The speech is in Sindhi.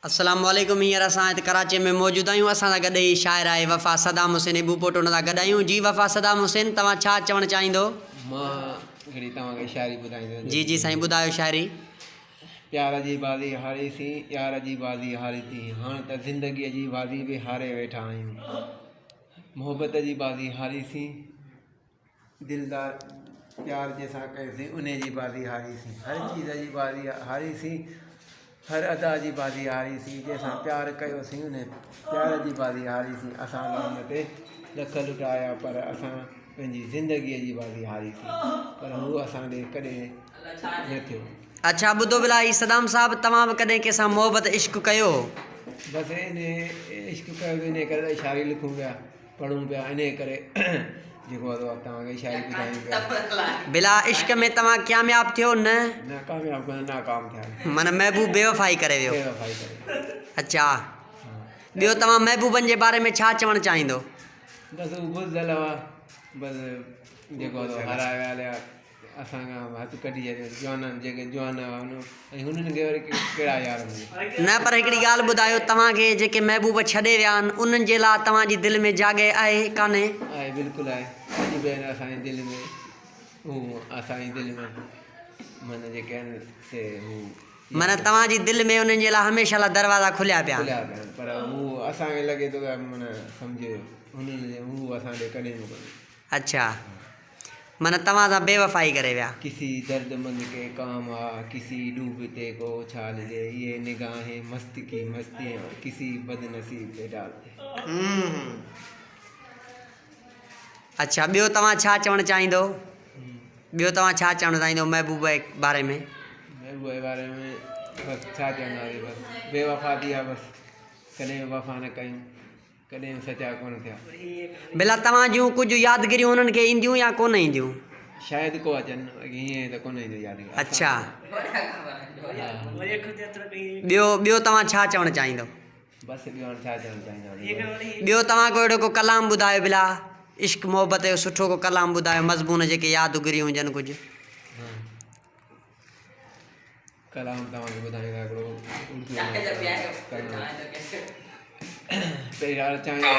السلام عليڪم هينئر اسان هت ڪراچي ۾ موجود آهيون اسان سان گڏ هي شاعر آهي وفا صدام حسين ابو پوٽو ان سان گڏ آهيون جي وفا صدام حسين توهان ڇا چوڻ چاهيندو. مان هڪڙي توهان کي شاعري ٻڌائيندس. جي جي سائين ٻڌايو شاعري. پيار جي بازي هاري سين يار جي بازي هاري تين هاڻ ته زندگيء جي بازي به هاري ويٺا آهيون محبت جي بازي هاري سين. دلدار پيار جنهن سان ڪيوسين انهي جي بازي هاريسين هر چيز جي بازي هاريسين هر ادا جي بازي هاريسين جنهن سان پيار ڪيوسين انهي پيار جي بازي هاريسين اسان ان تي لک لٽايا پر اسان پنهنجي زندگيء جي بازي هاريسين پر هو اسان ڏي ڪڏهن نه ٿيو. اڇا ٻڌو ڀلا هي صدام صاحب توهان به ڪڏهن ڪنهن سان محبت عشق ڪيو هو؟ بس انهي عشق ڪيو ته انهي ڪري ته شاعري لکون پيا. پڙهون پيا انهيء ڪري جيڪو آهي سو توهان کي شاعري ٻڌايون پيا. بلا عشق ۾ توهان ڪامياب ٿيو نه؟ نه ڪامياب ڪونه ناڪام ٿيا آهيون. معنيٰ محبوب بيوفائي ڪري ويو. بيوفائي ڪري ويو. اڇا ٻيو توهان محبوبن جي باري ۾ ڇا چوڻ چاهيندو؟ بس هو بزدل هئا بس جيڪو آهي سو هارائي ويا هليا. اسان کان هٿ ڪڍي ڇڏيو جوانن جيڪي جوان هئا ۽ هنن کي وري ڪهڙا يار هوندا. نه پر هڪڙي ڳالهه ٻڌايو توهان کي جيڪي محبوب ڇڏي ويا آهن انهن جي لاء توهان جي دل ۾ جاڳهه آهي ڪانهي؟ آهي بلڪل آهي اڄ به آهن اسان جي دل ۾ هو اسان جي دل ۾ معنيٰ جيڪي آهن سي هو. معنيٰ توهان جي دل ۾ انهن جي لاء هميشه لاء دروازا کليا پيا آهن. کليا پيا آهن پر هو اسان کي لڳي ٿو ته معنيٰ سمجهه هنن جي هو اسان ڏي ڪڏهن به ڪونه. اڇا. معنيٰ توهان سان بي وفائي ڪري ويا. ڪسي درد مند ڪي ڪام آ ڪسي ڊوبتي ڪو اڇال the يي نگاهين مست ڪي مستيان ڪسي بد نصيب پي ڊال the. اڇا ٻيو توهان ڇا چوڻ چاهيندو ٻيو توهان ڇا چوڻ چاهيندو محبوب جي باري ۾. محبوب جي باري ۾ بس ڇا چونداسين بس بي وفا ٿي ويا بس ڪڏهن به وفا نه ڪيون. ڪڏهن به سچا ڪونه ٿيا. ڀلا توهان جون ڪجهه يادگيريون انهن کي اينديون يا ڪونه اينديون؟ شايد ڪو اچن، باقي هيئن ته ڪونه اينديون يادگيريون. اڇا. ٻيو ٻيو توهان ڇا چوڻ چاهيندو؟ بس ٻيو هاڻ ڇا چوڻ چاهينداسين بس. ٻيو توهان ڪو اهڙو ڪو ڪلام ٻڌايو ڀلا عشق محبت جو سٺو ڪو ڪلام ٻڌايو مضمون جيڪي يادگيريون هجن ڪجهه. ڪلام توهان کي ٻڌايون ٿا هڪڙو اردو ۾ ڪلام پهريان چانهه.